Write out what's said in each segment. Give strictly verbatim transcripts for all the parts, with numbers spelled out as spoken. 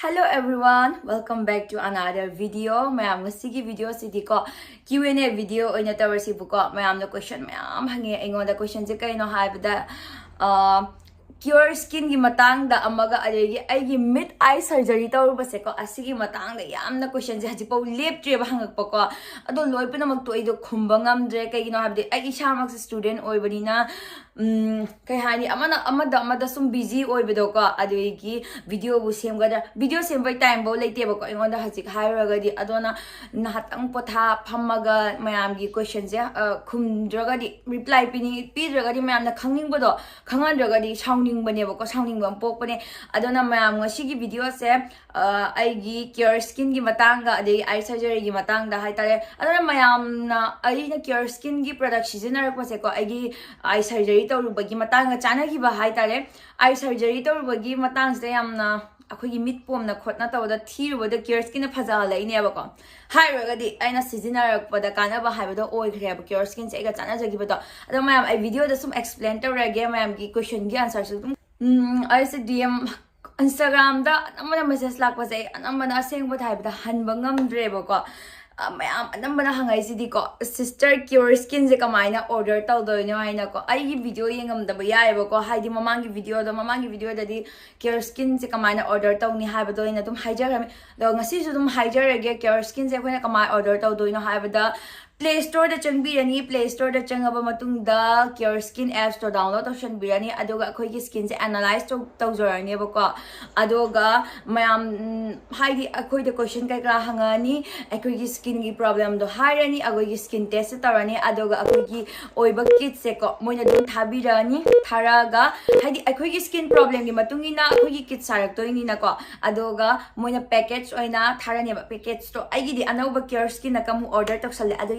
Hello everyone, welcome back to another video. ꯃꯌꯥꯝ, ꯉꯁꯤꯒꯤ video ꯁꯤꯗꯤꯀꯣ, Q and A video ꯑꯣꯏꯅ ꯇꯧꯔꯁꯤꯕꯀꯣ. ꯃꯌꯥꯝꯅ question ꯃꯌꯥꯝ ꯍꯪꯉꯦ ꯑꯩꯉꯣꯟꯗ. Question ꯁꯦ ꯀꯩꯅꯣ ꯍꯥꯏꯕꯗ, ꯑ, Cure Skin ꯒꯤ ꯃꯇꯥꯡꯗ ꯑꯃꯒ, ꯑꯗꯒꯤ ꯑꯩꯒꯤ ꯃꯤꯠ eye surgery ꯇꯧꯔꯨꯕꯁꯦꯀꯣ, ꯑꯁꯤꯒꯤ ꯃꯇꯥꯡꯗ ꯌꯥꯝꯅ question ꯁꯦ ꯍꯧꯖꯤꯛꯐꯥꯎ ꯂꯦꯞꯇ꯭ꯔꯦꯕ ꯍꯪꯉꯛꯄꯀꯣ. ꯑꯗꯣ ꯂꯣꯏ ꯄꯨꯝꯅꯃꯛꯇꯣ ꯑꯩꯗꯣ ꯈꯨꯝꯕ ꯉꯝꯗ꯭ꯔꯦ. ꯀꯩꯒꯤꯅꯣ ꯍꯥꯏꯕꯗꯤ ꯑꯩ ꯏꯁꯥꯃꯛꯁꯦ student ꯑꯣꯏꯕꯅꯤꯅ, ꯎꯝ, ꯀꯩ ꯍꯥꯏꯅꯤ, ꯑꯃꯅ ꯑꯃꯗ ꯑꯃꯗ ꯁꯨꯝ busy ꯑꯣꯏꯕꯗꯣꯀꯣ. ꯑꯗꯨꯗꯒꯤ video ꯕꯨ ꯁꯦꯝꯒꯗ꯭ꯔꯥ, video ꯁꯦꯝꯕꯩ time ꯐꯥꯎ ꯂꯩꯇꯦꯕꯀꯣ ꯑꯩꯉꯣꯟꯗ ꯍꯧꯖꯤꯛ ꯍꯥꯏꯔꯨꯔꯒꯗꯤ. ꯑꯗꯨꯅ ꯉꯥꯏꯍꯥꯛꯇꯪ ꯄꯣꯊꯥ ꯐꯝꯃꯒ ꯃꯌꯥꯝꯒꯤ question ꯁꯦ, ꯑ, ꯈꯨꯝꯗ꯭ꯔꯒꯗꯤ, reply ꯄꯤꯅꯤꯡ-, ꯄꯤꯗ꯭ꯔꯒꯗꯤ ꯃꯌꯥꯝꯅ ꯈꯪꯅꯤꯡꯕꯗꯣ ꯈꯪꯍꯟꯗ꯭ꯔꯒꯗꯤ ꯁꯥꯎꯅꯤꯡꯕꯅꯦꯕꯀꯣ, ꯁꯥꯎꯅꯤꯡꯕ ꯑꯃ ꯄꯣꯛꯄꯅꯦ. ꯑꯗꯨꯅ ꯃꯌꯥꯝ, ꯉꯁꯤꯒꯤ video ꯁꯦ, ꯑ, ꯑꯩꯒꯤ Cure Skin ꯒꯤ ꯃꯇꯥꯡꯗ, ꯑꯗꯩ eye surgery ꯒꯤ ꯃꯇꯥꯡꯗ ꯍꯥꯏꯇꯥꯔꯦ. ꯑꯗꯨꯅ ꯃꯌꯥꯝꯅ ꯑꯩꯅ Cure Skin ꯒꯤ product ꯁꯤꯖꯤꯟꯅꯔꯛꯄꯁꯦꯀꯣ, ꯑꯩꯒꯤ eye surgery ꯇꯧꯔꯨꯕꯒꯤ ꯃꯇꯥꯡꯒ ꯆꯥꯟꯅꯈꯤꯕ ꯍꯥꯏꯇꯥꯔꯦ. Eye surgery ꯇꯧꯔꯨꯕꯒꯤ ꯃꯇꯥꯡꯁꯤꯗ ꯌꯥꯝꯅ ꯑꯩꯈꯣꯏꯒꯤ ꯃꯤꯠ ꯄꯣꯝꯅ ꯈꯣꯠꯅ ꯇꯧꯕꯗ ꯊꯤꯔꯨꯕꯗ Cure Skin ꯅ ꯐꯖꯍꯜꯂꯛꯏꯅꯦꯕꯀꯣ. ꯍꯥꯏꯔꯨꯔꯒꯗꯤ ꯑꯩꯅ ꯁꯤꯖꯤꯟꯅꯔꯛꯄꯗ ꯀꯥꯟꯅꯕ ꯍꯥꯏꯕꯗꯣ ꯑꯣꯏꯈ꯭ꯔꯦꯕ Cure Skin ꯁꯦ ꯑꯩꯒ ꯆꯥꯟꯅꯖꯈꯤꯕꯗꯣ. ꯑꯗꯣ ꯃꯌꯥꯝ, ꯑꯩ video ꯗ ꯁꯨꯝ explain ꯇꯧꯔꯒꯦ, ꯃꯌꯥꯝꯒꯤ question ꯒꯤ answer ꯁꯨ ꯑꯗꯨꯝ. ꯎꯝ, ꯑꯩꯁꯦ D M, Instagram ꯗ ꯑꯅꯝꯕꯅ message ꯂꯥꯛꯄꯁꯦ ꯑꯩ ꯑꯅꯝꯕꯅ ꯑꯁꯦꯡꯕ ꯍꯥꯏꯕꯗ ꯍꯟꯕ ꯉꯝꯗ꯭ꯔꯦꯕꯀꯣ. ꯑ, ꯃꯌꯥꯝ ꯑꯅꯝꯕꯅ ꯍꯪꯉꯛꯏꯁꯤꯗꯤꯀꯣ, "Sister, Cure Skin ꯁꯦ ꯀꯃꯥꯏꯅ order ꯇꯧꯗꯣꯏꯅꯣ?" ꯍꯥꯏꯅꯀꯣ. ꯑꯩꯒꯤ video ꯌꯦꯡꯉꯝꯗꯕ ꯌꯥꯏꯑꯕꯀꯣ, ꯍꯥꯏꯗꯤ ꯃꯃꯥꯡꯒꯤ video ꯗꯣ, ꯃꯃꯥꯡꯒꯤ video ꯗꯗꯤ Cure Skin ꯁꯦ ꯀꯃꯥꯏꯅ order ꯇꯧꯅꯤ ꯍꯥꯏꯕꯗꯣ ꯑꯩꯅ ꯑꯗꯨꯝ ꯍꯥꯏꯖꯈ꯭ꯔꯃꯤ. ꯑꯗꯣ ꯉꯁꯤꯁꯨ ꯑꯗꯨꯝ ꯍꯥꯏꯖꯔꯒꯦ, Cure Skin ꯁꯦ ꯑꯩꯈꯣꯏꯅ ꯀꯃꯥꯏꯅ order ꯇꯧꯗꯣꯏꯅꯣ ꯍꯥꯏꯕꯗ, Play Store ꯗ ꯆꯪꯕꯤꯔꯅꯤ. Play Store ꯗ ꯆꯪꯉꯕ ꯃꯇꯨꯡꯗ Cure Skin apps ꯇꯣ download ꯇꯧꯁꯟꯕꯤꯔꯅꯤ, ꯑꯗꯨꯒ ꯑꯩꯈꯣꯏꯒꯤ skin ꯁꯦ analyze ꯇꯧ-, ꯇꯧꯖꯔꯅꯦꯕꯀꯣ. ꯑꯗꯨꯒ ꯃꯌꯥꯝ, ꯎꯝ, ꯍꯥꯏꯗꯤ ꯑꯩꯈꯣꯏꯗ question ꯀꯩꯀꯥ ꯍꯪꯉꯛꯑꯅꯤ, ꯑꯩꯈꯣꯏꯒꯤ skin ꯒꯤ problem ꯗꯣ ꯍꯥꯏꯔꯅꯤ, ꯑꯩꯈꯣꯏꯒꯤ skin test ꯁꯦ ꯇꯧꯔꯅꯤ, ꯑꯗꯨꯒ ꯑꯩꯈꯣꯏꯒꯤ ꯑꯣꯏꯕ kit ꯁꯦꯀꯣ ꯃꯣꯏꯅ ꯑꯗꯨꯝ ꯊꯥꯕꯤꯔꯛꯑꯅꯤ. ꯊꯥꯔꯛꯑꯒ, ꯍꯥꯏꯗꯤ ꯑꯩꯈꯣꯏꯒꯤ skin problem ꯒꯤ ꯃꯇꯨꯡ ꯏꯟꯅ ꯑꯩꯈꯣꯏꯒꯤ kit ꯁꯥꯔꯛꯇꯣꯏꯅꯤꯅꯀꯣ, ꯑꯗꯨꯒ ꯃꯣꯏꯅ package ꯑꯣꯏꯅ ꯊꯥꯔꯅꯦꯕ. Package ꯇꯣ ꯑꯩꯒꯤꯗꯤ ꯑꯅꯧꯕ Cure Skin ꯅ ꯑꯃꯨꯛ order ꯇꯧꯁꯜꯂꯦ, ꯑꯗꯨ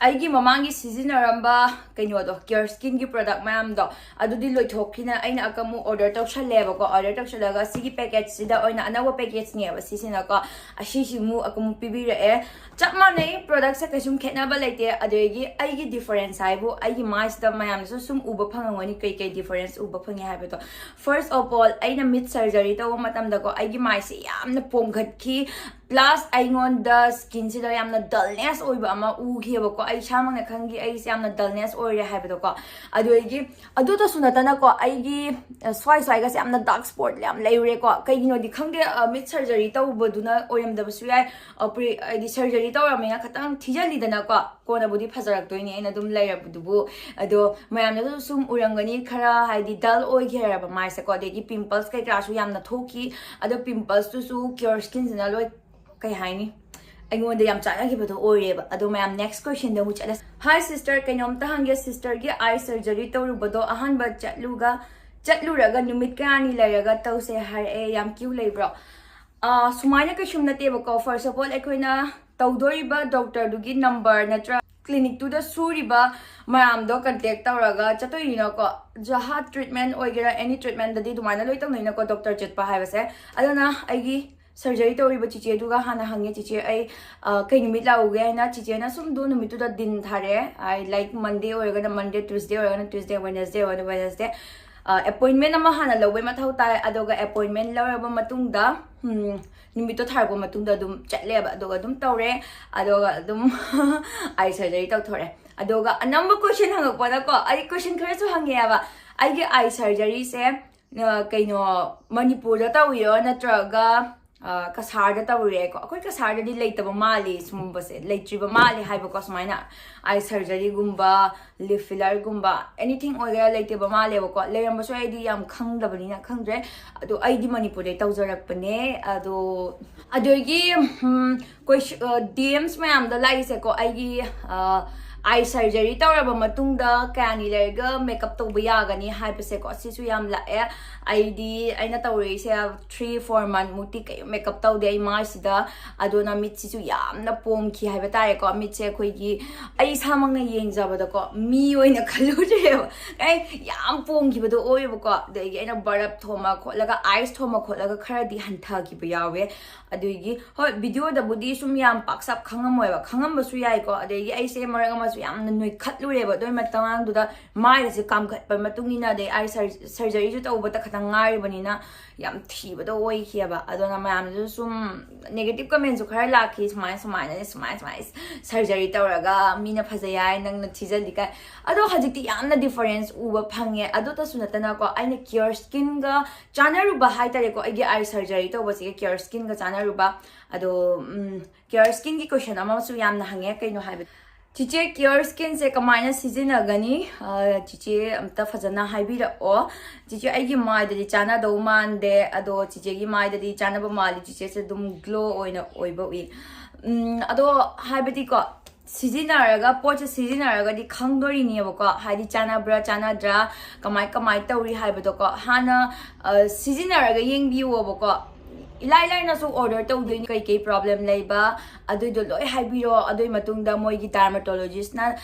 ꯑꯩꯒꯤ ꯃꯃꯥꯡꯒꯤ ꯁꯤꯖꯤꯟꯅꯔꯝꯕ ꯀꯩꯅꯣꯗꯣ, ꯀꯤꯌꯔ ꯁ꯭ꯀꯤꯟꯒꯤ ꯄ꯭ꯔꯗꯛ ꯃꯌꯥꯝꯗꯣ, ꯑꯗꯨꯗꯤ ꯂꯣꯏꯊꯣꯛꯈꯤꯅ ꯑꯩꯅ ꯑꯀꯃꯨꯛ ꯑꯣꯔꯗꯔ ꯇꯧꯁꯜꯂꯦꯕꯀꯣ꯫ ꯑꯣꯔꯗꯔ ꯇꯧꯁꯜꯂꯒ ꯁꯤꯒꯤ ꯄꯦꯀꯦꯠꯁꯤꯗ ꯑꯣꯏꯅ, ꯑꯅꯧꯕ ꯄꯦꯀꯦꯠꯁꯅꯦꯕ ꯁꯤꯁꯤꯅꯀꯣ, ꯑꯁꯤꯁꯤꯃꯨꯛ ꯑꯀꯃꯨꯛ ꯄꯤꯕꯤꯔꯛꯑꯦ꯫ ꯆꯞ ꯃꯥꯟꯅꯩ, ꯄ꯭ꯔꯗꯛꯁꯦ ꯀꯩꯁꯨꯝ ꯈꯦꯠꯅꯕ ꯂꯩꯇꯦ꯫ ꯑꯗꯨꯗꯒꯤ ꯑꯩꯒꯤ ꯗꯤꯐꯔꯦꯟꯁ ꯍꯥꯏꯕꯨ, ꯑꯩꯒꯤ ꯃꯥꯏꯁꯤꯗ ꯃꯌꯥꯝꯅꯁꯨ ꯁꯨꯝ ꯎꯕ ꯐꯪꯉꯝꯒꯅꯤ ꯀꯩ ꯀꯩ ꯗꯤꯐꯔꯦꯟꯁ ꯎꯕ ꯐꯪꯉꯤ ꯍꯥꯏꯕꯗꯣ꯫ First of all, ꯑꯩꯅ ꯃꯤꯠ ꯁꯔꯖꯔꯤ ꯇꯧꯕ ꯃꯇꯝꯗꯀꯣ, ꯑꯩꯒꯤ ꯃꯥꯏꯁꯦ ꯌꯥꯝꯅ ꯄꯣꯝꯈꯠꯈꯤ꯫ ꯄ꯭ꯂꯁ ꯑꯩꯉꯣꯟꯗ ꯁ꯭ꯀꯤꯟꯁꯤꯗ ꯌꯥꯝꯅ ꯗꯜꯅꯦꯁ ꯑꯣꯏꯕ ꯑꯃ ꯎꯈꯤꯕꯀꯣ꯫ ꯑꯩ ꯏꯁꯥꯃꯛꯅ ꯈꯪꯈꯤ ꯑꯩꯁꯦ ꯌꯥꯝꯅ ꯗꯜꯅꯦꯁ ꯑꯣꯏꯔꯦ ꯍꯥꯏꯕꯗꯣꯀꯣ꯫ ꯑꯗꯨꯗꯒꯤ ꯑꯗꯨꯗꯁꯨ ꯅꯠꯇꯅꯀꯣ, ꯑꯩꯒꯤ, ꯑ, ꯁ꯭ꯋꯥꯏ ꯁ꯭ꯋꯥꯏꯒꯁꯦ ꯌꯥꯝꯅ ꯗꯥꯔꯛ ꯁ꯭ꯄꯣꯠ ꯌꯥꯝ ꯂꯩꯔꯦꯀꯣ꯫ ꯀꯩꯒꯤꯅꯣꯗꯤ ꯈꯪꯗꯦ, ꯑ, ꯃꯤꯠ ꯁꯔꯖꯔꯤ ꯇꯧꯕꯗꯨꯅ ꯑꯣꯏꯔꯝꯗꯕꯁꯨ ꯌꯥꯏ꯫ ꯑ, ꯄ꯭ꯔꯤ-, ꯍꯥꯏꯗꯤ ꯁꯔꯖꯔꯤ ꯇꯧꯔꯕꯅꯤꯅ ꯈꯤꯇꯪ ꯊꯤꯖꯤꯜꯂꯤꯗꯅꯀꯣ, ꯀꯣꯟꯅꯕꯨꯗꯤ ꯐꯖꯔꯛꯇꯣꯏꯅꯤ ꯑꯩꯅ ꯑꯗꯨꯝ ꯂꯩꯔꯕꯗꯨꯕꯨ꯫ ꯑꯗꯣ ꯃꯌꯥꯝꯅꯁꯨ ꯁꯨꯝ ꯎꯔꯝꯒꯅꯤ, ꯈꯔ ꯍꯥꯏꯗꯤ ꯗꯜ ꯑꯣꯏꯈꯤ ꯍꯥꯏꯔꯕ ꯃꯥꯏꯁꯦꯀꯣ, ꯑꯗꯒꯤ ꯄꯤꯝꯄꯜꯁ ꯀꯩꯀꯥꯁꯨ ꯌꯥꯝꯅ ꯊꯣꯛꯈꯤ꯫ ꯑꯗꯣ ꯄꯤꯝꯄꯜꯁꯇꯨꯁꯨ ꯀꯤꯌꯣꯔ ꯁ꯭ꯀꯤꯟꯁꯤꯅ ꯂꯣꯏ, ꯀꯩ ꯍꯥꯏꯅꯤ, ꯑꯩꯉꯣꯟꯗ ꯌꯥꯝ ꯆꯥꯟꯅꯈꯤꯕꯗꯣ ꯑꯣꯏꯔꯦꯕ꯫ ꯑꯗꯣ ꯃꯌꯥꯝ, ꯅꯦꯛꯁ ꯀꯣꯏꯁꯟꯗ ꯑꯃꯨꯛ ꯆꯠꯂꯁꯤ꯫ ꯍꯥꯏ ꯁꯤꯁꯇꯔ, ꯀꯩꯅꯣꯝꯇ ꯍꯪꯒꯦ, ꯁꯤꯁꯇꯔꯒꯤ ꯑꯥꯏ ꯁꯔꯖꯔꯤ ꯇꯧꯔꯨꯕꯗꯣ ꯑꯍꯥꯟꯕ ꯆꯠꯂꯨꯒ, ꯆꯠꯂꯨꯔꯒ ꯅꯨꯃꯤꯠ ꯀꯌꯥꯅꯤ ꯂꯩꯔꯒ ꯇꯧꯁꯦ ꯍꯥꯏꯔꯛꯑꯦ, ꯌꯥꯝ ꯀ꯭ꯌꯨ ꯂꯩꯕ꯭ꯔꯣ? ꯑꯥ, ꯁꯨꯃꯥꯏꯅ ꯀꯩꯁꯨꯝ ꯅꯠꯇꯦꯕꯀꯣ꯫ First of all, ꯑꯩꯈꯣꯏꯅ ꯇꯧꯗꯣꯔꯤꯕ ꯗꯣꯛꯇꯔꯗꯨꯒꯤ ꯅꯝꯕꯔ ꯅꯠꯇ꯭ꯔ ꯀ꯭ꯂꯤꯅꯤꯛꯇꯨꯗ ꯁꯨꯔꯤꯕ ꯃꯌꯥꯝꯗꯣ ꯀꯟꯇꯦꯛ ꯇꯧꯔꯒ ꯆꯠꯇꯣꯏꯅꯤꯅꯀꯣ꯫ ꯖꯍꯥꯠ ꯇ꯭ꯔꯤꯠꯃꯦꯟ ꯑꯣꯏꯒꯦꯔꯥ, ꯑꯦꯅꯤ ꯇ꯭ꯔꯤꯠꯃꯦꯟꯗꯗꯤ ꯑꯗꯨꯃꯥꯏꯅ ꯂꯣꯏ ꯇꯧꯅꯩꯅꯀꯣ, ꯗꯣꯛꯇꯔ ꯆꯠꯄ ꯍꯥꯏꯕꯁꯦ꯫ ꯑꯗꯨꯅ ꯑꯩꯒꯤ ꯁꯔꯖꯔꯤ ꯇꯧꯔꯤꯕ ꯆꯤꯆꯦꯗꯨꯒ ꯍꯥꯟꯅ ꯍꯪꯉꯦ, "ꯆꯤꯆꯦ, ꯑꯩ, ꯑ, ꯀꯩ ꯅꯨꯃꯤꯠ ꯂꯥꯛꯎꯒꯦ?" ꯍꯥꯏꯅ ꯆꯤꯆꯦꯅ ꯁꯨꯝ ꯑꯗꯨ ꯅꯨꯃꯤꯠꯇꯨꯗ ꯗꯤꯟ ꯊꯥꯔꯛꯑꯦ꯫ ꯑꯩ, ꯂꯥꯏꯛ, ꯃꯟꯗꯦ ꯑꯣꯏꯔꯒꯅ ꯃꯟꯗꯦ, ꯇ꯭ꯌꯨꯁꯗꯦ ꯑꯣꯏꯔꯒꯅ ꯇ꯭ꯌꯨꯁꯗꯦ, ꯋꯦꯅꯁꯗꯦ ꯑꯣꯏꯔꯒꯅ ꯋꯦꯅꯁꯗꯦ꯫ ꯑ, ꯑꯦꯄꯣꯏꯟꯃꯦꯟ ꯑꯃ ꯍꯥꯟꯅ ꯂꯧꯕꯩ ꯃꯊꯧ ꯇꯥꯏ꯫ ꯑꯗꯨꯒ ꯑꯦꯄꯣꯏꯟꯃꯦꯟ ꯂꯧꯔꯕ ꯃꯇꯨꯡꯗ, ꯎꯝ, ꯅꯨꯃꯤꯠꯇꯣ ꯊꯥꯔꯛꯄ ꯃꯇꯨꯡꯗ ꯑꯗꯨꯝ ꯆꯠꯂꯦꯕ꯫ ꯑꯗꯨꯒ ꯑꯗꯨꯝ ꯇꯧꯔꯦ꯫ ꯑꯗꯨꯒ ꯑꯗꯨꯝ ꯑꯥꯏ ꯁꯔꯖꯔꯤ ꯇꯧꯊꯣꯔꯛꯑꯦ꯫ ꯑꯗꯨꯒ ꯑꯅꯝꯕ ꯀꯣꯏꯁꯟ ꯍꯪꯉꯛꯄꯗꯀꯣ, ꯑꯩ ꯀꯣꯏꯁꯟ ꯈꯔꯁꯨ ꯍꯪꯉꯦꯕ꯫ ꯑꯩꯒꯤ ꯑꯥꯏ ꯁꯔꯖꯔꯤꯁꯦ, ꯑ, ꯀꯩꯅꯣ, ꯃꯅꯤꯄꯨꯔꯗ ꯇꯧꯔꯤꯔꯣ ꯅꯠꯇ꯭ꯔꯒ, ꯑ, ꯀꯁꯥꯔꯗ ꯇꯧꯔꯤꯔꯦꯀꯣ? ꯑꯩꯈꯣꯏ ꯀꯁꯥꯔꯗꯗꯤ ꯂꯩꯇꯕ ꯃꯥꯜꯂꯤ ꯁꯨꯝꯕꯁꯦ, ꯂꯩꯇ꯭ꯔꯤꯕ ꯃꯥꯜꯂꯤ ꯍꯥꯏꯕꯀꯣ꯫ ꯁꯨꯃꯥꯏꯅ ꯑꯥꯏ ꯁꯔꯖꯔꯤꯒꯨꯝꯕ, ꯂꯤꯞ ꯐꯤꯂꯔꯒꯨꯝꯕ, ꯑꯦꯅꯤꯊꯤꯡ ꯑꯣꯏꯒꯦꯔꯥ, ꯂꯩꯇꯦꯕ ꯃꯥꯜꯂꯦꯕꯀꯣ꯫ ꯂꯩꯔꯝꯕꯁꯨ ꯑꯩꯗꯤ ꯌꯥꯝ ꯈꯪꯗꯕꯅꯤꯅ ꯈꯪꯗ꯭ꯔꯦ꯫ ꯑꯗꯣ ꯑꯩꯗꯤ ꯃꯅꯤꯄꯨꯔꯗꯩ ꯇꯧꯖꯔꯛꯄꯅꯦ꯫ ꯑꯗꯣ, ꯑꯗꯒꯤ, ꯎꯝ, ꯀꯣꯏꯁ-, ꯑ, ꯗꯤ ꯑꯦꯝꯁ ꯃꯌꯥꯝꯗ ꯂꯥꯛꯏꯁꯦꯀꯣ, ꯑꯩꯒꯤ, ꯑ, ꯑꯥꯏ ꯁꯔꯖꯔꯤ ꯇꯧꯔꯕ ꯃꯇꯨꯡꯗ ꯀꯌꯥꯅꯤ ꯂꯩꯔꯒ ꯃꯦꯀꯞ ꯇꯧꯕ ꯌꯥꯒꯅꯤ ꯍꯥꯏꯕꯁꯦꯀꯣ, ꯁꯤꯁꯨ ꯌꯥꯝ ꯂꯥꯛꯑꯦ꯫ ꯑꯩꯗꯤ ꯑꯩꯅ ꯇꯧꯔꯤꯁꯦ ꯊ꯭ꯔꯤ ꯐꯣꯔ ꯃꯟꯊ ꯃꯨꯛꯇꯤ ꯀꯩꯝ ꯃꯦꯀꯞ ꯇꯧꯗꯦ ꯑꯩ ꯃꯥꯏꯁꯤꯗ꯫ ꯑꯗꯨꯅ ꯃꯤꯠꯁꯤꯁꯨ ꯌꯥꯝꯅ ꯄꯣꯝꯈꯤ ꯍꯥꯏꯕ ꯇꯥꯔꯦꯀꯣ꯫ ꯃꯤꯠꯁꯦ ꯑꯩꯈꯣꯏꯒꯤ, ꯑꯩ ꯏꯁꯥꯃꯛꯅ ꯌꯦꯡꯖꯕꯗꯀꯣ, ꯃꯤ ꯑꯣꯏꯅ ꯈꯜꯂꯨꯗ꯭ꯔꯦꯕ꯫ ꯑꯩ ꯌꯥꯝ ꯄꯣꯝꯈꯤꯕꯗꯣ ꯑꯣꯏꯌꯦꯕꯀꯣ꯫ ꯑꯗꯒꯤ ꯑꯩꯅ ꯕꯔꯞ ꯊꯣꯝꯃ ꯈꯣꯠꯂꯒ, ꯑꯥꯏꯁ ꯊꯣꯝꯃ ꯈꯣꯠꯂꯒ ꯈꯔꯗꯤ ꯍꯟꯊꯈꯤꯕ ꯌꯥꯎꯋꯦ꯫ ꯑꯗꯨꯒꯤ ꯍꯣꯏ, ꯚꯤꯗꯤꯑꯣꯗꯕꯨꯗꯤ ꯁꯨꯝ ꯌꯥꯝ ꯄꯥꯛ ꯁꯥꯞ ꯈꯪꯉꯝꯃꯣꯏꯕ, ꯈꯪꯉꯝꯕꯁꯨ ꯌꯥꯏꯀꯣ꯫ ꯑꯗꯒꯤ ꯑꯩꯁꯦ ꯃꯔꯛ ꯑꯃꯁꯨ ꯌꯥꯝꯅ ꯅꯣꯏꯈꯠꯂꯨꯔꯦꯕ꯫ ꯑꯗꯨꯒꯤ ꯃꯇꯥꯡꯗꯨꯗ ꯃꯥꯏꯒꯁꯦ ꯀꯥꯝꯈꯠꯄ ꯃꯇꯨꯡ ꯏꯟꯅ, ꯑꯗꯩ ꯑꯥꯏ ꯁꯔ-, ꯁꯔꯖꯔꯤꯁꯨ ꯇꯧꯕꯗ ꯈꯇꯪ ꯉꯥꯏꯔꯤꯕꯅꯤꯅ ꯌꯥꯝ ꯊꯤꯕꯗꯣ ꯑꯣꯏꯈꯤꯑꯕ꯫ ꯑꯗꯨꯅ ꯃꯌꯥꯝꯗꯨꯁꯨ ꯁꯨꯝ ꯅꯦꯒꯦꯇꯤꯞ ꯀꯃꯦꯟꯁꯨ ꯈꯔ ꯂꯥꯛꯈꯤ, ꯁꯨꯃꯥꯏꯅ ꯁꯨꯃꯥꯏꯅ ꯁꯨꯃꯥꯏꯅ ꯁꯨꯃꯥꯏꯅ ꯁꯔꯖꯔꯤ ꯇꯧꯔꯒ ꯃꯤꯅ ꯐꯖꯩ ꯍꯥꯏ, ꯅꯪꯅ ꯊꯤꯖꯜꯂꯤ ꯀꯥꯏ꯫ ꯑꯗꯣ ꯍꯧꯖꯤꯛꯇꯤ ꯌꯥꯝꯅ ꯗꯤꯐꯔꯦꯟꯁ ꯎꯕ ꯐꯪꯉꯦ꯫ ꯑꯗꯨꯇꯁꯨ ꯅꯠꯇꯅꯀꯣ, ꯑꯩꯅ ꯀꯤꯌꯣꯔ ꯁ꯭ꯀꯤꯟꯒ ꯆꯥꯟꯅꯔꯨꯕ ꯍꯥꯏꯇꯥꯔꯦꯀꯣ, ꯑꯩꯒꯤ ꯑꯥꯏ ꯁꯔꯖꯔꯤ ꯇꯧꯕꯁꯤꯒ ꯀꯤꯌꯣꯔ ꯁ꯭ꯀꯤꯟꯒ ꯆꯥꯟꯅꯔꯨꯕ꯫ ꯑꯗꯣ ꯀꯤꯌꯣꯔ ꯁ꯭ꯀꯤꯟꯒꯤ ꯀꯣꯏꯁꯟ ꯑꯃꯁꯨ ꯌꯥꯝꯅ ꯍꯪꯉꯦ꯫ ꯀꯩꯅꯣ ꯍꯥꯏꯕꯗ, ꯆꯤꯆꯦ, ꯀꯤꯌꯣꯔ ꯁ꯭ꯀꯤꯟꯁꯦ ꯀꯃꯥꯏꯅ ꯁꯤꯖꯤꯟꯅꯒꯅꯤ? ꯑ, ꯆꯤꯆꯦ ꯑꯝꯇ ꯐꯖꯅ ꯍꯥꯏꯕꯤꯔꯛꯑꯣ꯫ ꯆꯤꯆꯦ, ꯑꯩꯒꯤ ꯃꯥꯏꯗꯗꯤ ꯆꯥꯟꯅꯗꯧ ꯃꯥꯟꯗꯦ, ꯑꯗꯣ ꯆꯤꯆꯦꯒꯤ ꯃꯥꯏꯗꯗꯤ ꯆꯥꯟꯅꯕ ꯃꯥꯜꯂꯤ꯫ ꯆꯤꯆꯦꯁꯦ ꯑꯗꯨꯝ ꯒ꯭ꯂꯣ ꯑꯣꯏꯅ ꯑꯣꯏꯕ ꯎꯏ꯫ ꯎꯝ, ꯑꯗꯣ ꯍꯥꯏꯕꯗꯤꯀꯣ, ꯁꯤꯖꯤꯟꯅꯔꯒ, ꯄꯣꯠꯁꯦ ꯁꯤꯖꯤꯟꯅꯔꯒꯗꯤ ꯈꯪꯗꯣꯔꯤꯅꯦꯕꯀꯣ, ꯍꯥꯏꯗꯤ ꯆꯥꯟꯅꯕ꯭ꯔꯥ ꯆꯥꯟꯅꯗ꯭ꯔꯥ, ꯀꯃꯥꯏ ꯀꯃꯥꯏ ꯇꯧꯔꯤ ꯍꯥꯏꯕꯗꯣꯀꯣ꯫ ꯍꯥꯟꯅ ꯑ, ꯁꯤꯖꯤꯟꯅꯔꯒ ꯌꯦꯡꯕꯤꯌꯣꯕꯀꯣ꯫ ꯏꯂꯥꯏ ꯂꯥꯏꯅꯁꯨ ꯑꯣꯔꯗꯔ ꯇꯧꯗꯣꯏꯅꯤ, ꯀꯩꯀꯩ ꯄ꯭ꯔꯣꯕ꯭ꯂꯦꯝ ꯂꯩꯕ, ꯑꯗꯨꯏꯗꯣ ꯂꯣꯏ ꯍꯥꯏꯕꯤꯔꯣ꯫ ꯑꯗꯨꯏ ꯃꯇꯨꯡꯗ ꯃꯣꯏꯒꯤ ꯗꯥꯔꯃꯥꯇꯣꯂꯣꯖꯤꯁꯅ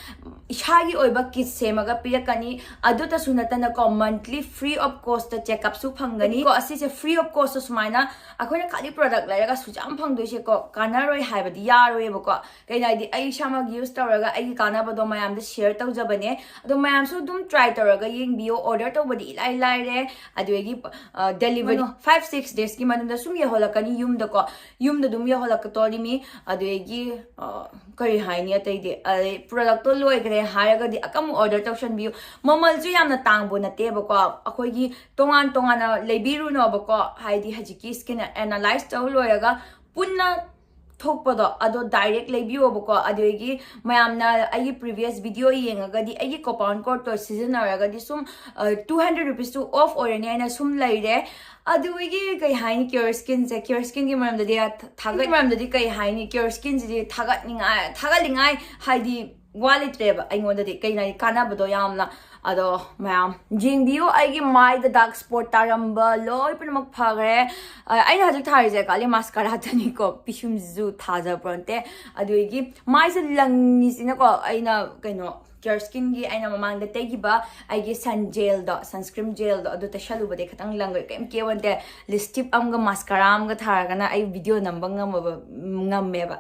ꯏꯁꯥꯒꯤ ꯑꯣꯏꯕ ꯀꯤꯠ ꯁꯦꯝꯃꯒ ꯄꯤꯔꯛꯀꯅꯤ꯫ ꯑꯗꯨꯇꯁꯨ ꯅꯠꯇꯅꯀꯣ, ꯃꯟꯊꯂꯤ ꯐ꯭ꯔꯤ ꯑꯣꯐ ꯀꯣꯁꯇ ꯆꯦꯛꯑꯞꯁꯨ ꯐꯪꯒꯅꯤ꯫ ꯀꯣ, ꯑꯁꯤꯁꯦ ꯐ꯭ꯔꯤ ꯑꯣꯐ ꯀꯣꯁꯇ ꯁꯨꯃꯥꯏꯅ ꯑꯩꯈꯣꯏꯅ ꯈꯥꯂꯤ ꯄ꯭ꯔꯗꯛ ꯂꯩꯔꯒ ꯁꯨꯖꯥꯝ ꯐꯪꯗꯣꯏꯁꯦꯀꯣ, ꯀꯥꯟꯅꯔꯣꯏ ꯍꯥꯏꯕꯗꯤ ꯌꯥꯔꯣꯏꯕꯀꯣ꯫ ꯀꯩꯅꯣ ꯍꯥꯏꯗꯤ, ꯑꯩ ꯏꯁꯥꯃꯛ ꯌꯨꯁ ꯇꯧꯔꯒ ꯑꯩꯒꯤ ꯀꯥꯟꯅꯕꯗꯣ ꯃꯌꯥꯝꯗ ꯁꯤꯌꯔ ꯇꯧꯖꯕꯅꯦ꯫ ꯑꯗꯣ ꯃꯌꯥꯝꯁꯨ ꯑꯗꯨꯝ ꯇ꯭ꯔꯥꯏ ꯇꯧꯔꯒ ꯌꯦꯡꯕꯤꯌꯣ꯫ ꯑꯣꯔꯗꯔ ꯇꯧꯕꯗꯤ ꯏꯂꯥꯏ ꯂꯥꯏꯔꯦ꯫ ꯑꯗꯨꯗꯒꯤ ꯗꯦꯂꯤꯚꯔꯤ ꯐꯥꯏꯚ ꯁꯤꯛꯁ ꯗꯦꯖꯀꯤ ꯃꯅꯨꯡꯗ ꯁꯨꯝ ꯌꯧꯍꯜꯂꯛꯀꯅꯤ ꯌꯨꯝꯗꯀꯣ꯫ ꯌꯨꯝꯗ ꯑꯗꯨꯝ ꯌꯧꯍꯜꯂꯛꯀꯗꯣꯔꯤꯃꯤ꯫ ꯑꯗꯨꯗꯒꯤ ꯑ, ꯀꯔꯤ ꯍꯥꯏꯅꯤ ꯑꯇꯩꯗꯤ, ꯑꯗꯩ ꯄ꯭ꯔꯗꯛꯇꯣ ꯂꯣꯏꯈ꯭ꯔꯦ ꯍꯥꯏꯔꯒꯗꯤ ꯑꯀꯝ ꯑꯣꯔꯗꯔ ꯇꯧꯁꯟꯕꯤꯌꯨ꯫ ꯃꯃꯜꯁꯨ ꯌꯥꯝꯅ ꯇꯥꯡꯕ ꯅꯠꯇꯦꯕꯀꯣ꯫ ꯑꯩꯈꯣꯏꯒꯤ ꯇꯣꯉꯥꯟ ꯇꯣꯉꯥꯟꯅ ꯂꯩꯕꯤꯔꯨꯅꯣꯕꯀꯣ꯫ ꯍꯥꯏꯗꯤ ꯍꯧꯖꯤꯛꯀꯤ ꯁ꯭ꯀꯤꯟ ꯑꯦꯅꯥꯂꯥꯏꯁ ꯇꯧ ꯂꯣꯏꯔꯒ ꯄꯨꯟꯅ ꯊꯣꯛꯄꯗꯣ, ꯑꯗꯣ ꯗꯥꯏꯔꯦꯛ ꯂꯩꯕꯤꯌꯣꯕꯀꯣ꯫ ꯑꯗꯨꯗꯒꯤ ꯃꯌꯥꯝꯅ ꯑꯩꯒꯤ ꯄ꯭ꯔꯤꯚꯤꯌꯁ ꯚꯤꯗꯤꯑꯣ ꯌꯦꯡꯉꯒꯗꯤ, ꯑꯩꯒꯤ ꯀꯣꯄꯟ ꯀꯣꯗꯇꯣ ꯁꯤꯖꯤꯟꯅꯔꯒꯗꯤ ꯁꯨꯝ ꯇꯨ ꯍꯟꯗ꯭ꯔꯦꯗ ꯔꯨꯄꯤꯁꯇꯨ ꯑꯣꯐ ꯑꯣꯏꯔꯅꯤ ꯍꯥꯏꯅ ꯁꯨꯝ ꯂꯩꯔꯦ꯫ ꯑꯗꯨꯒꯤ ꯀꯩ ꯍꯥꯏꯅꯤ, ꯀꯤꯌꯣꯔ ꯁ꯭ꯀꯤꯟꯁꯦ, ꯀꯤꯌꯣꯔ ꯁ꯭ꯀꯤꯟꯒꯤ ꯃꯔꯝꯗꯗꯤ ꯊꯥꯒꯠ-, ꯃꯔꯝꯗꯗꯤ ꯀꯩ ꯍꯥꯏꯅꯤ, ꯀꯤꯌꯣꯔ ꯁ꯭ꯀꯤꯟꯁꯤꯗꯤ ꯊꯥꯒꯠꯅꯤꯡꯉꯥꯏ, ꯊꯥꯒꯠꯂꯤꯉꯥꯏ ꯍꯥꯏꯗꯤ ꯋꯥ ꯂꯩꯇ꯭ꯔꯦꯕ ꯑꯩꯉꯣꯟꯗꯗꯤ, ꯀꯩꯅꯣ ꯍꯥꯏꯗꯤ ꯀꯥꯟꯅꯕꯗꯣ ꯌꯥꯝꯅ꯫ ꯑꯗꯣ ꯃꯌꯥꯝ ꯌꯦꯡꯕꯤꯌꯨ, ꯑꯩꯒꯤ ꯃꯥꯏꯗ ꯗꯥꯔꯛ ꯁ꯭ꯄꯣꯠ ꯇꯥꯔꯝꯕ ꯂꯣꯏ ꯄꯨꯝꯅꯃꯛ ꯐꯈ꯭ꯔꯦ꯫ ꯑ, ꯑꯩꯅ ꯍꯧꯖꯤꯛ ꯊꯥꯔꯤꯁꯦ ꯈꯜꯂꯤ ꯃꯥꯁꯀꯥꯔꯥꯗꯅꯤꯀꯣ, ꯄꯤꯁꯨꯝꯁꯤꯁꯨ ꯊꯥꯖꯕ꯭ꯔꯣ ꯅꯠꯇꯦ꯫ ꯑꯗꯨꯗꯒꯤ ꯃꯥꯏꯁꯦ ꯂꯪꯉꯤꯁꯤꯅꯀꯣ, ꯑꯩꯅ ꯀꯩꯅꯣ ꯀꯤꯌꯔ ꯁ꯭ꯀꯤꯟꯒꯤ ꯑꯩꯅ ꯃꯃꯥꯡꯗ ꯇꯩꯈꯤꯕ ꯑꯩꯒꯤ ꯁꯟ ꯖꯦꯜꯗꯣ, ꯁꯟꯁꯀ꯭ꯔꯤꯟ ꯖꯦꯜꯗꯣ, ꯑꯗꯨ ꯇꯩꯁꯜꯂꯨꯕꯗꯩ ꯈꯤꯇꯪ ꯂꯪꯈ꯭ꯔꯦ, ꯀꯩꯝ ꯀꯦꯕ ꯅꯠꯇꯦ꯫ ꯂꯤꯞꯁꯇꯤꯛ ꯑꯃꯒ ꯃꯥꯁꯀꯥꯔꯥ ꯑꯃꯒ ꯊꯥꯔꯒꯅ ꯑꯩ ꯚꯤꯗꯤꯑꯣ ꯅꯝꯕ ꯉꯝꯃꯕ, ꯉꯝꯃꯦꯕ,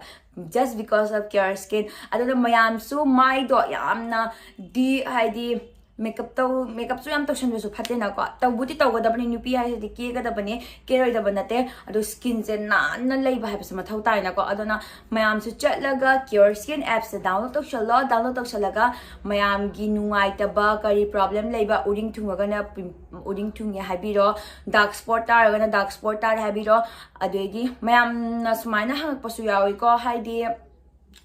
just because of care skin꯫ ꯑꯗꯨꯅ ꯃꯌꯥꯝꯁꯨ ꯃꯥꯏꯗꯣ ꯌꯥꯝꯅ ꯗꯤ ꯍꯥꯏꯗꯤ ꯃꯦꯀꯞ ꯇꯧ ꯃꯦꯀꯞꯁꯨ ꯌꯥꯝ ꯇꯧꯁꯟꯕꯁꯨ ꯐꯠꯇꯦꯅꯀꯣ꯫ ꯇꯧꯕꯨꯗꯤ ꯇꯧꯒꯗꯕꯅꯤ, ꯅꯨꯄꯤ ꯍꯥꯏꯁꯤꯗꯤ ꯀꯦꯒꯗꯕꯅꯤ, ꯀꯦꯔꯣꯏꯗꯕ ꯅꯠꯇꯦ꯫ ꯑꯗꯣ ꯁ꯭ꯀꯤꯟꯁꯦ ꯅꯥꯟꯅ ꯂꯩꯕ ꯍꯥꯏꯕꯁꯦ ꯃꯊꯧ ꯇꯥꯏꯅꯀꯣ꯫ ꯑꯗꯨꯅ ꯃꯌꯥꯝꯁꯨ ꯆꯠꯂꯒ ꯀꯤꯌꯣꯔ ꯁ꯭ꯀꯤꯟ ꯑꯦꯞꯁꯦ ꯗꯥꯎꯟꯂꯣꯗ ꯇꯧꯁꯜꯂꯣ꯫ ꯗꯥꯎꯟꯂꯣꯗ ꯇꯧꯁꯜꯂꯒ ꯃꯌꯥꯝꯒꯤ ꯅꯨꯡꯉꯥꯏꯇꯕ, ꯀꯔꯤ ꯄ꯭ꯔꯣꯕ꯭ꯂꯦꯝ ꯂꯩꯕ, ꯎꯔꯤꯡ ꯊꯨꯡꯉꯒꯅ ꯄꯤꯝ- ꯎꯔꯤꯡ ꯊꯨꯡꯉꯦ ꯍꯥꯏꯕꯤꯔꯣ, ꯗꯥꯔꯛ ꯁ꯭ꯄꯣꯠ ꯇꯥꯔꯒꯅ ꯗꯥꯔꯛ ꯁ꯭ꯄꯣꯠ ꯇꯥꯔꯦ ꯍꯥꯏꯕꯤꯔꯣ꯫ ꯑꯗꯨꯗꯒꯤ ꯃꯌꯥꯝꯅ ꯁꯨꯃꯥꯏꯅ ꯍꯪꯉꯛꯄꯁꯨ ꯌꯥꯎꯏꯀꯣ, ꯍꯥꯏꯗꯤ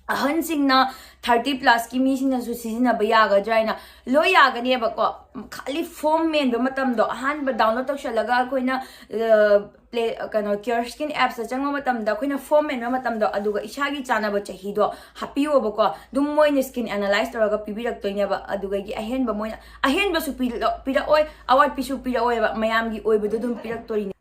ꯑꯍꯟꯁꯤꯡꯅ ꯊꯥꯔꯇꯤ ꯄ꯭ꯂꯁꯀꯤ ꯃꯤꯁꯤꯡꯅꯁꯨ ꯁꯤꯖꯤꯟꯅꯕ ꯌꯥꯒꯗ꯭ꯔꯥ ꯍꯥꯏꯅ꯫ ꯂꯣꯏ ꯌꯥꯒꯅꯦꯕꯀꯣ꯫ ꯈꯥꯂꯤ ꯐꯣꯝ ꯃꯦꯟꯕ ꯃꯇꯝꯗꯣ, ꯑꯍꯥꯟꯕ ꯗꯥꯎꯟꯂꯣꯗ ꯇꯧꯁꯜꯂꯒ ꯑꯩꯈꯣꯏꯅ, ꯑ, ꯄ꯭ꯂꯦ ꯀꯩꯅꯣ ꯀꯤꯌꯣꯔ ꯁ꯭ꯀꯤꯟ ꯑꯦꯞꯁꯇ ꯆꯪꯕ ꯃꯇꯝꯗ ꯑꯩꯈꯣꯏꯅ ꯐꯣꯝ ꯃꯦꯟꯕ ꯃꯇꯝꯗꯣ, ꯑꯗꯨꯒ ꯏꯁꯥꯒꯤ ꯆꯥꯅꯕ ꯆꯍꯤꯗꯣ ꯍꯥꯞꯄꯤꯌꯣꯕꯀꯣ꯫ ꯑꯗꯨꯝ ꯃꯣꯏꯅ ꯁ꯭ꯀꯤꯟ ꯑꯦꯅꯥꯂꯥꯏꯁ ꯇꯧꯔꯒ ꯄꯤꯕꯤꯔꯛꯇꯣꯏꯅꯦꯕ꯫ ꯑꯗꯨꯒꯒꯤ ꯑꯍꯦꯟꯕ ꯃꯣꯏꯅ, ꯑꯍꯦꯟꯕꯁꯨ ꯄꯤꯔꯛ- ꯄꯤꯔꯛꯑꯣꯏ, ꯑꯋꯥꯠꯄꯤꯁꯨ ꯄꯤꯔꯛꯑꯣꯏꯕ, ꯃꯌꯥꯝꯒꯤ ꯑꯣꯏꯕꯗꯣ ꯑꯗꯨꯝ ꯄꯤꯔꯛꯇꯣꯏꯅꯦ꯫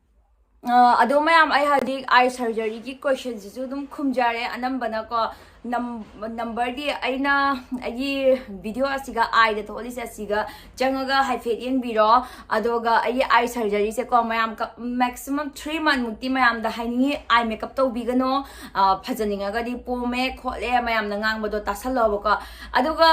ꯑ, ꯑꯗꯣ ꯃꯌꯥꯝ, ꯑꯩ ꯍꯧꯖꯤꯛ ꯑꯥꯏ ꯁꯔꯖꯔꯤꯒꯤ ꯀꯣꯏꯁꯟꯁꯤꯁꯨ ꯑꯗꯨꯝ ꯈꯨꯝꯖꯔꯦ ꯑꯅꯝꯕꯅꯀꯣ꯫ ꯅꯝ- ꯅꯝꯕꯔꯗꯤ ꯑꯩꯅ ꯑꯩꯒꯤ ꯚꯤꯗꯤꯑꯣ ꯑꯁꯤꯒ, ꯑꯥꯏꯗ ꯊꯣꯛꯍꯜꯂꯤꯁꯦ ꯑꯁꯤꯒ ꯆꯪꯉꯒ ꯍꯥꯏꯐꯦꯠ ꯌꯦꯡꯕꯤꯔꯣ꯫ ꯑꯗꯨꯒ ꯑꯩꯒꯤ ꯑꯥꯏ ꯁꯔꯖꯔꯤꯁꯦꯀꯣ, ꯃꯌꯥꯝ ꯀ- ꯃꯦꯛꯁꯤꯃꯝ ꯊ꯭ꯔꯤ ꯃꯟꯊ ꯃꯨꯛꯇꯤ ꯃꯌꯥꯝꯗ ꯍꯥꯏꯅꯤꯡꯉꯤ ꯑꯥꯏ ꯃꯦꯀꯞ ꯇꯧꯕꯤꯒꯅꯣ꯫ ꯑ, ꯐꯖꯅꯤꯡꯉꯒꯗꯤ ꯄꯣꯝꯃꯦ ꯈꯣꯠꯂꯦ ꯃꯌꯥꯝꯅ ꯉꯥꯡꯕꯗꯣ ꯇꯥꯁꯜꯂꯣꯕꯀꯣ꯫ ꯑꯗꯨꯒ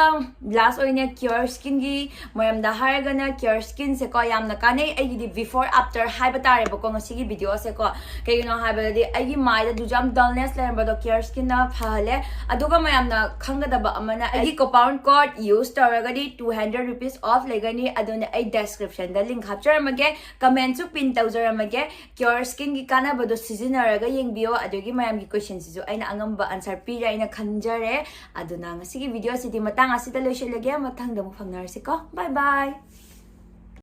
ꯂꯥꯁ ꯑꯣꯏꯅ ꯀꯤꯌꯣꯔ ꯁ꯭ꯀꯤꯟꯒꯤ ꯃꯔꯝꯗ ꯍꯥꯏꯔꯒꯅ, ꯀꯤꯌꯣꯔ ꯁ꯭ꯀꯤꯟꯁꯦꯀꯣ ꯌꯥꯝꯅ ꯀꯥꯟꯅꯩ꯫ ꯑꯩꯒꯤꯗꯤ ꯕꯤꯐꯣꯔ ꯑꯥꯐꯇꯔ ꯍꯥꯏꯕ ꯇꯥꯔꯦꯕꯀꯣ ꯉꯁꯤꯒꯤ ꯚꯤꯗꯤꯑꯣꯁꯦꯀꯣ꯫ ꯀꯩꯒꯤꯅꯣ ꯍꯥꯏꯕꯗꯗꯤ ꯑꯩꯒꯤ ꯃꯥꯏꯗ ꯑꯗꯨꯁꯨ ꯌꯥꯝ ꯗꯜꯅꯦꯁ ꯂꯩꯔꯝꯕꯗꯣ ꯀꯤꯌꯣꯔ ꯁ꯭ꯀꯤꯟꯅ ꯐꯍꯜꯂꯦ꯫ ꯑꯗꯨꯒ ꯃꯌꯥꯝꯅ ꯈꯪꯒꯗꯕ ꯑꯃꯅ, ꯑꯩꯒꯤ ꯀꯣꯄꯥꯎꯟ ꯀꯣꯗ ꯌꯨꯁ ꯇꯧꯔꯒꯗꯤ two hundred rupees off ꯂꯩꯒꯅꯤ꯫ ꯑꯗꯨꯅ ꯑꯩ ꯗꯦꯁꯀ꯭ꯔꯤꯞꯁꯟꯗ ꯂꯤꯡꯛ ꯍꯥꯞꯆꯔꯝꯃꯒꯦ, ꯀꯃꯦꯟꯁꯨ ꯄꯤꯟ ꯇꯧꯖꯔꯝꯃꯒꯦ꯫ ꯀꯤꯌꯣꯔ ꯁ꯭ꯀꯤꯟꯒꯤ ꯀꯥꯟꯅꯕꯗꯣ ꯁꯤꯖꯤꯟꯅꯔꯒ ꯌꯦꯡꯕꯤꯌꯣ꯫ ꯑꯗꯨꯒꯤ ꯃꯌꯥꯝꯒꯤ ꯀꯣꯏꯁꯟꯁꯤꯁꯨ ꯑꯩꯅ ꯑꯉꯝꯕ ꯑꯟꯁꯔ ꯄꯤꯔꯦ ꯍꯥꯏꯅ ꯈꯟꯖꯔꯦ꯫ ꯑꯗꯨꯅ ꯉꯁꯤꯒꯤ ꯚꯤꯗꯤꯑꯣꯁꯤꯗꯤ ꯃꯇꯥꯡ ꯑꯁꯤꯗ ꯂꯣꯏꯁꯤꯜꯂꯒꯦ꯫ ꯃꯊꯪꯗ ꯑꯃꯨꯛ ꯐꯪꯅꯔꯁꯤꯀꯣ꯫ ꯕꯥꯏ ꯕꯥꯏ꯫